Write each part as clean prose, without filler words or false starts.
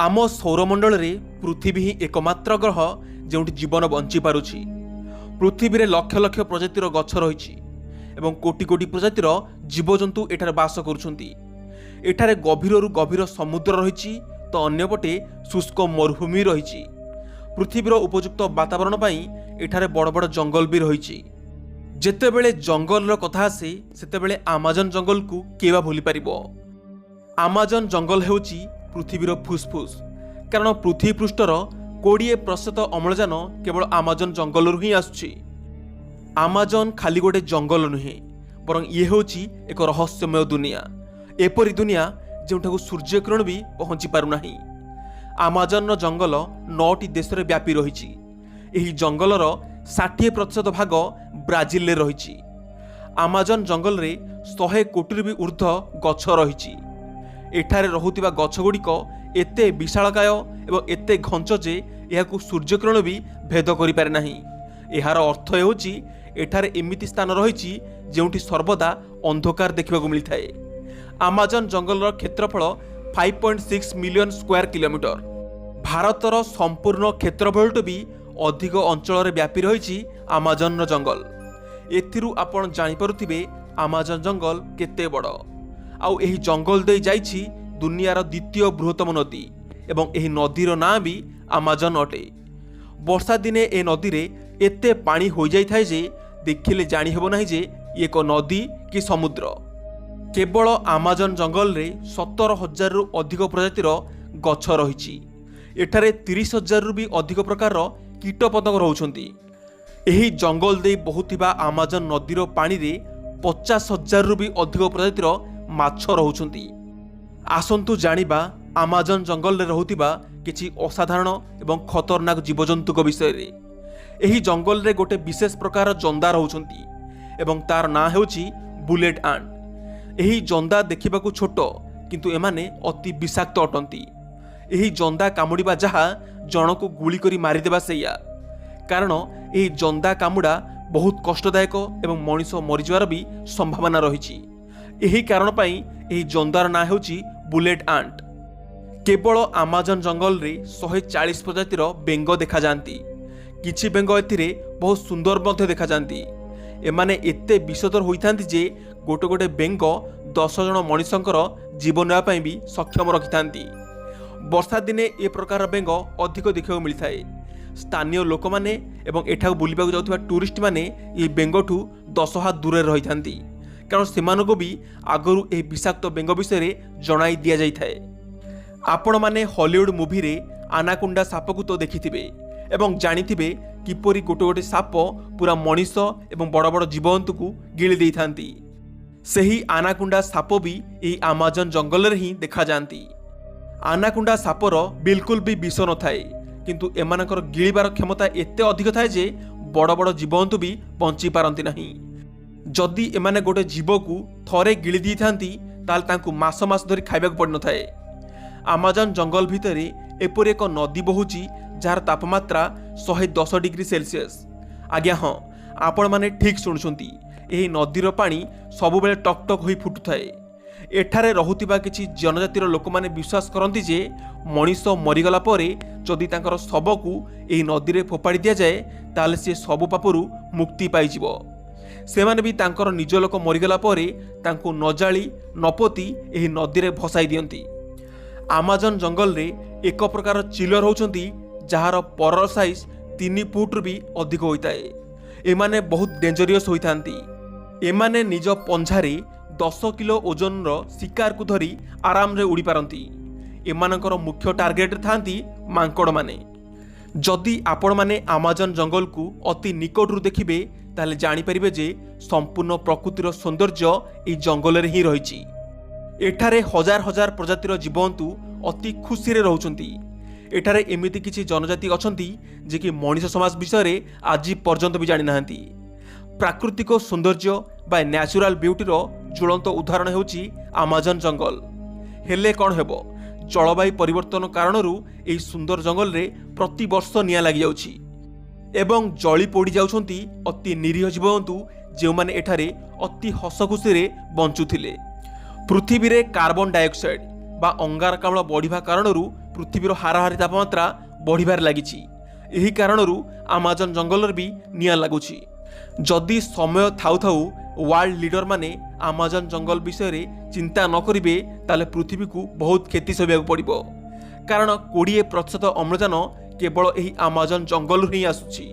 ଆମ ସୌରମଣ୍ଡଳରେ ପୃଥିବୀ ହିଁ ଏକମାତ୍ର ଗ୍ରହ, ଯେଉଁଠି ଜୀବନ ବଞ୍ଚିପାରୁଛି। ପୃଥିବୀରେ ଲକ୍ଷ ଲକ୍ଷ ପ୍ରଜାତିର ଗଛ ରହିଛି ଏବଂ କୋଟି କୋଟି ପ୍ରଜାତିର ଜୀବଜନ୍ତୁ ଏଠାରେ ବାସ କରୁଛନ୍ତି। ଏଠାରେ ଗଭୀରରୁ ଗଭୀର ସମୁଦ୍ର ରହିଛି ତ ଅନ୍ୟପଟେ ଶୁଷ୍କ ମରୁଭୂମି ରହିଛି। ପୃଥିବୀର ଉପଯୁକ୍ତ ବାତାବରଣ ପାଇଁ ଏଠାରେ ବଡ଼ ବଡ଼ ଜଙ୍ଗଲ ବି ରହିଛି। ଯେତେବେଳେ ଜଙ୍ଗଲର କଥା ଆସେ, ସେତେବେଳେ ଆମାଜନ ଜଙ୍ଗଲକୁ କିଏ ବା ଭୁଲିପାରିବ? ଆମାଜନ ଜଙ୍ଗଲ ହେଉଛି ପୃଥିବୀର ଫୁସଫୁସ୍, କାରଣ ପୃଥିବୀ ପୃଷ୍ଠର 20% ଅମ୍ଳଜାନ କେବଳ ଆମାଜନ ଜଙ୍ଗଲରୁ ହିଁ ଆସୁଛି। ଆମାଜନ ଖାଲି ଗୋଟେ ଜଙ୍ଗଲ ନୁହେଁ, ବରଂ ଇଏ ହେଉଛି ଏକ ରହସ୍ୟମୟ ଦୁନିଆ। ଏପରି ଦୁନିଆ, ଯେଉଁଠାକୁ ସୂର୍ଯ୍ୟକିରଣ ବି ପହଞ୍ଚି ପାରୁନାହିଁ। ଆମାଜନର ଜଙ୍ଗଲ ନଅଟି ଦେଶରେ ବ୍ୟାପି ରହିଛି। ଏହି ଜଙ୍ଗଲର 60% ଭାଗ ବ୍ରାଜିଲରେ ରହିଛି। ଆମାଜନ ଜଙ୍ଗଲରେ 100 କୋଟିରୁ ବି ଉର୍ଦ୍ଧ୍ୱ ଗଛ ରହିଛି। ଏଠାରେ ରହୁଥିବା ଗଛଗୁଡ଼ିକ ଏତେ ବିଶାଳକାୟ ଏବଂ ଏତେ ଘଞ୍ଚ ଯେ ଏହାକୁ ସୂର୍ଯ୍ୟକିରଣ ବି ଭେଦ କରିପାରେ ନାହିଁ। ଏହାର ଅର୍ଥ ହେଉଛି, ଏଠାରେ ଏମିତି ସ୍ଥାନ ରହିଛି, ଯେଉଁଠି ସର୍ବଦା ଅନ୍ଧକାର ଦେଖିବାକୁ ମିଳିଥାଏ। ଆମାଜନ ଜଙ୍ଗଲର କ୍ଷେତ୍ରଫଳ 5.6 million square kilometer। ଭାରତର ସମ୍ପୂର୍ଣ୍ଣ କ୍ଷେତ୍ରଫଳଠୁ ବି ଅଧିକ ଅଞ୍ଚଳରେ ବ୍ୟାପି ରହିଛି ଆମାଜନର ଜଙ୍ଗଲ। ଏଥିରୁ ଆପଣ ଜାଣିପାରୁଥିବେ ଆମାଜନ ଜଙ୍ଗଲ କେତେ ବଡ଼। ଆଉ ଏହି ଜଙ୍ଗଲ ଦେଇ ଯାଇଛି ଦୁନିଆର ଦ୍ୱିତୀୟ ବୃହତ୍ତମ ନଦୀ ଏବଂ ଏହି ନଦୀର ନାଁ ବି ଆମାଜନ ଅଟେ। ବର୍ଷା ଦିନେ ଏ ନଦୀରେ ଏତେ ପାଣି ହୋଇଯାଇଥାଏ ଯେ ଦେଖିଲେ ଜାଣିହେବ ନାହିଁ ଯେ ଇଏ ଏକ ନଦୀ କି ସମୁଦ୍ର। କେବଳ ଆମାଜନ ଜଙ୍ଗଲରେ 17,000ରୁ ଅଧିକ ପ୍ରଜାତିର ଗଛ ରହିଛି। ଏଠାରେ 30,000ରୁ ବି ଅଧିକ ପ୍ରକାରର କୀଟପତଙ୍ଗ ରହୁଛନ୍ତି। ଏହି ଜଙ୍ଗଲ ଦେଇ ବହୁଥିବା ଆମାଜନ ନଦୀର ପାଣିରେ 50,000ରୁ ବି ଅଧିକ ପ୍ରଜାତିର ମାଛ ରହୁଛନ୍ତି। ଆସନ୍ତୁ ଜାଣିବା ଆମାଜନ ଜଙ୍ଗଲରେ ରହୁଥିବା କିଛି ଅସାଧାରଣ ଏବଂ ଖତରନାକ ଜୀବଜନ୍ତୁଙ୍କ ବିଷୟରେ। ଏହି ଜଙ୍ଗଲରେ ଗୋଟେ ବିଶେଷ ପ୍ରକାର ଜନ୍ଦା ରହୁଛନ୍ତି ଏବଂ ତାର ନାଁ ହେଉଛି ବୁଲେଟ୍ ଆଣ୍ଟ। ଏହି ଜନ୍ଦା ଦେଖିବାକୁ ଛୋଟ, କିନ୍ତୁ ଏମାନେ ଅତି ବିଷାକ୍ତ ଅଟନ୍ତି। ଏହି ଜନ୍ଦା କାମୁଡ଼ିବା ଯାହା, ଜଣକୁ ଗୁଳି କରି ମାରିଦେବା ସେଇଆ, କାରଣ ଏହି ଜନ୍ଦା କାମୁଡ଼ା ବହୁତ କଷ୍ଟଦାୟକ ଏବଂ ମଣିଷ ମରିଯିବାର ବି ସମ୍ଭାବନା ରହିଛି। ଏହି କାରଣ ପାଇଁ ଏହି ଜନ୍ଦାର ନାଁ ହେଉଛି ବୁଲେଟ୍ ଆଣ୍ଟ। କେବଳ ଆମାଜନ ଜଙ୍ଗଲରେ 140 ପ୍ରଜାତିର ବେଙ୍ଗ ଦେଖାଯାଆନ୍ତି। କିଛି ବେଙ୍ଗ ଏଥିରେ ବହୁତ ସୁନ୍ଦର ମଧ୍ୟ ଦେଖାଯାଆନ୍ତି। ଏମାନେ ଏତେ ବିଷଧର ହୋଇଥାନ୍ତି ଯେ ଗୋଟେ ଗୋଟେ ବେଙ୍ଗ 10 ଜଣ ମଣିଷଙ୍କର ଜୀବନ ନେବା ପାଇଁ ବି ସକ୍ଷମ ରଖିଥାନ୍ତି। ବର୍ଷା ଦିନେ ଏ ପ୍ରକାର ବେଙ୍ଗ ଅଧିକ ଦେଖିବାକୁ ମିଳିଥାଏ। ସ୍ଥାନୀୟ ଲୋକମାନେ ଏବଂ ଏଠାକୁ ବୁଲିବାକୁ ଯାଉଥିବା ଟୁରିଷ୍ଟମାନେ ଏହି ବେଙ୍ଗଠୁ 10 ହାତ ଦୂରରେ ରହିଥାନ୍ତି, କାରଣ ସେମାନଙ୍କୁ ବି ଆଗରୁ ଏହି ବିଷାକ୍ତ ବେଙ୍ଗ ବିଷୟରେ ଜଣାଇ ଦିଆଯାଇଥାଏ। ଆପଣମାନେ ହଲିଉଡ଼ ମୁଭିରେ ଆନାକୁଣ୍ଡା ସାପକୁ ତ ଦେଖିଥିବେ ଏବଂ ଜାଣିଥିବେ କିପରି ଗୋଟେ ଗୋଟେ ସାପ ପୁରା ମଣିଷ ଏବଂ ବଡ଼ ବଡ଼ ଜୀବଜନ୍ତୁକୁ ଗିଳି ଦେଇଥାନ୍ତି। ସେହି ଆନାକୁଣ୍ଡା ସାପ ବି ଏହି ଆମାଜନ ଜଙ୍ଗଲରେ ହିଁ ଦେଖାଯାଆନ୍ତି। ଆନାକୁଣ୍ଡା ସାପର ବିଲକୁଲ ବି ବିଷ ନଥାଏ, କିନ୍ତୁ ଏମାନଙ୍କର ଗିଳିବାର କ୍ଷମତା ଏତେ ଅଧିକ ଥାଏ ଯେ ବଡ଼ ବଡ଼ ଜୀବଜନ୍ତୁ ବି ବଞ୍ଚି ପାରନ୍ତି ନାହିଁ। ଯଦି ଏମାନେ ଗୋଟେ ଜୀବକୁ ଥରେ ଗିଳି ଦେଇଥାନ୍ତି, ତାହେଲେ ତାଙ୍କୁ ମାସ ମାସ ଧରି ଖାଇବାକୁ ପଡ଼ିନଥାଏ। ଆମାଜନ ଜଙ୍ଗଲ ଭିତରେ ଏପରି ଏକ ନଦୀ ବହୁଛି, ଯାହାର ତାପମାତ୍ରା 110 ଡିଗ୍ରୀ ସେଲସିୟସ୍। ଆଜ୍ଞା ହଁ, ଆପଣମାନେ ଠିକ୍ ଶୁଣୁଛନ୍ତି। ଏହି ନଦୀର ପାଣି ସବୁବେଳେ ଟକ୍ ଟକ୍ ହୋଇ ଫୁଟୁଥାଏ। ଏଠାରେ ରହୁଥିବା କିଛି ଜନଜାତିର ଲୋକମାନେ ବିଶ୍ୱାସ କରନ୍ତି ଯେ ମଣିଷ ମରିଗଲା ପରେ ଯଦି ତାଙ୍କର ଶବକୁ ଏହି ନଦୀରେ ଫୋପାଡ଼ି ଦିଆଯାଏ, ତାହେଲେ ସିଏ ସବୁ ପାପରୁ ମୁକ୍ତି ପାଇଯିବ। ସେମାନେ ବି ତାଙ୍କର ନିଜ ଲୋକ ମରିଗଲା ପରେ ତାଙ୍କୁ ନ ଜାଳି ନ ପୋତି ଏହି ନଦୀରେ ଭସାଇ ଦିଅନ୍ତି। ଆମାଜନ ଜଙ୍ଗଲରେ ଏକ ପ୍ରକାର ଚିଲ ରହୁଛନ୍ତି, ଯାହାର ପରର ସାଇଜ୍ 3 ଫୁଟରୁ ବି ଅଧିକ ହୋଇଥାଏ। ଏମାନେ ବହୁତ ଡେଞ୍ଜରିୟସ୍ ହୋଇଥାନ୍ତି। ଏମାନେ ନିଜ ପଞ୍ଝାରେ 10 କିଲୋ ଓଜନର ଶିକାରକୁ ଧରି ଆରାମରେ ଉଡ଼ିପାରନ୍ତି। ଏମାନଙ୍କର ମୁଖ୍ୟ ଟାର୍ଗେଟରେ ଥାନ୍ତି ମାଙ୍କଡ଼ମାନେ। ଯଦି ଆପଣମାନେ ଆମାଜନ ଜଙ୍ଗଲକୁ ଅତି ନିକଟରୁ ଦେଖିବେ, ତାହେଲେ ଜାଣିପାରିବେ ଯେ ସମ୍ପୂର୍ଣ୍ଣ ପ୍ରକୃତିର ସୌନ୍ଦର୍ଯ୍ୟ ଏହି ଜଙ୍ଗଲରେ ହିଁ ରହିଛି। ଏଠାରେ ହଜାର ହଜାର ପ୍ରଜାତିର ଜୀବଜନ୍ତୁ ଅତି ଖୁସିରେ ରହୁଛନ୍ତି। ଏଠାରେ ଏମିତି କିଛି ଜନଜାତି ଅଛନ୍ତି, ଯେ କି ମଣିଷ ସମାଜ ବିଷୟରେ ଆଜି ପର୍ଯ୍ୟନ୍ତ ବି ଜାଣିନାହାନ୍ତି। ପ୍ରାକୃତିକ ସୌନ୍ଦର୍ଯ୍ୟ ବା ନ୍ୟାଚୁରାଲ ବ୍ୟୁଟିର ଜ୍ୱଳନ୍ତ ଉଦାହରଣ ହେଉଛି ଆମାଜନ ଜଙ୍ଗଲ। ହେଲେ କ'ଣ ହେବ, ଜଳବାୟୁ ପରିବର୍ତ୍ତନ କାରଣରୁ ଏହି ସୁନ୍ଦର ଜଙ୍ଗଲରେ ପ୍ରତିବର୍ଷ ନିଆଁ ଲାଗିଯାଉଛି ଏବଂ ଜଳି ପୋଡ଼ି ଯାଉଛନ୍ତି ଅତି ନିରୀହ ଜୀବଜନ୍ତୁ, ଯେଉଁମାନେ ଏଠାରେ ଅତି ହସଖୁସିରେ ବଞ୍ଚୁଥିଲେ। ପୃଥିବୀରେ କାର୍ବନ ଡାଇଅକ୍ସାଇଡ୍ ବା ଅଙ୍ଗାରକାମ୍ଳ ବଢ଼ିବା କାରଣରୁ ପୃଥିବୀର ହାରାହାରି ତାପମାତ୍ରା ବଢ଼ିବାରେ ଲାଗିଛି। ଏହି କାରଣରୁ ଆମାଜନ ଜଙ୍ଗଲରେ ବି ନିଆଁ ଲାଗୁଛି। ଯଦି ସମୟ ଥାଉ ଥାଉ ୱାର୍ଲଡ ଲିଡରମାନେ ଆମାଜନ ଜଙ୍ଗଲ ବିଷୟରେ ଚିନ୍ତା ନ କରିବେ, ତାହେଲେ ପୃଥିବୀକୁ ବହୁତ କ୍ଷତି ସହିବାକୁ ପଡ଼ିବ, କାରଣ 20% ଅମ୍ଳଜାନ କେବଳ ଏହି ଆମାଜନ ଜଙ୍ଗଲରୁ ହିଁ ଆସୁଛି।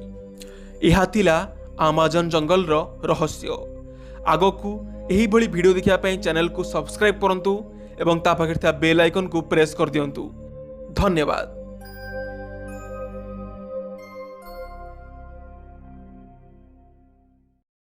ଏହା ଥିଲା ଆମାଜନ ଜଙ୍ଗଲର ରହସ୍ୟ। ଆଗକୁ ଏହିଭଳି ଭିଡ଼ିଓ ଦେଖିବା ପାଇଁ ଚ୍ୟାନେଲକୁ ସବସ୍କ୍ରାଇବ୍ କରନ୍ତୁ ଏବଂ ତା ପାଖରେ ଥିବା ବେଲ୍ ଆଇକନ୍କୁ ପ୍ରେସ୍ କରିଦିଅନ୍ତୁ। ଧନ୍ୟବାଦ।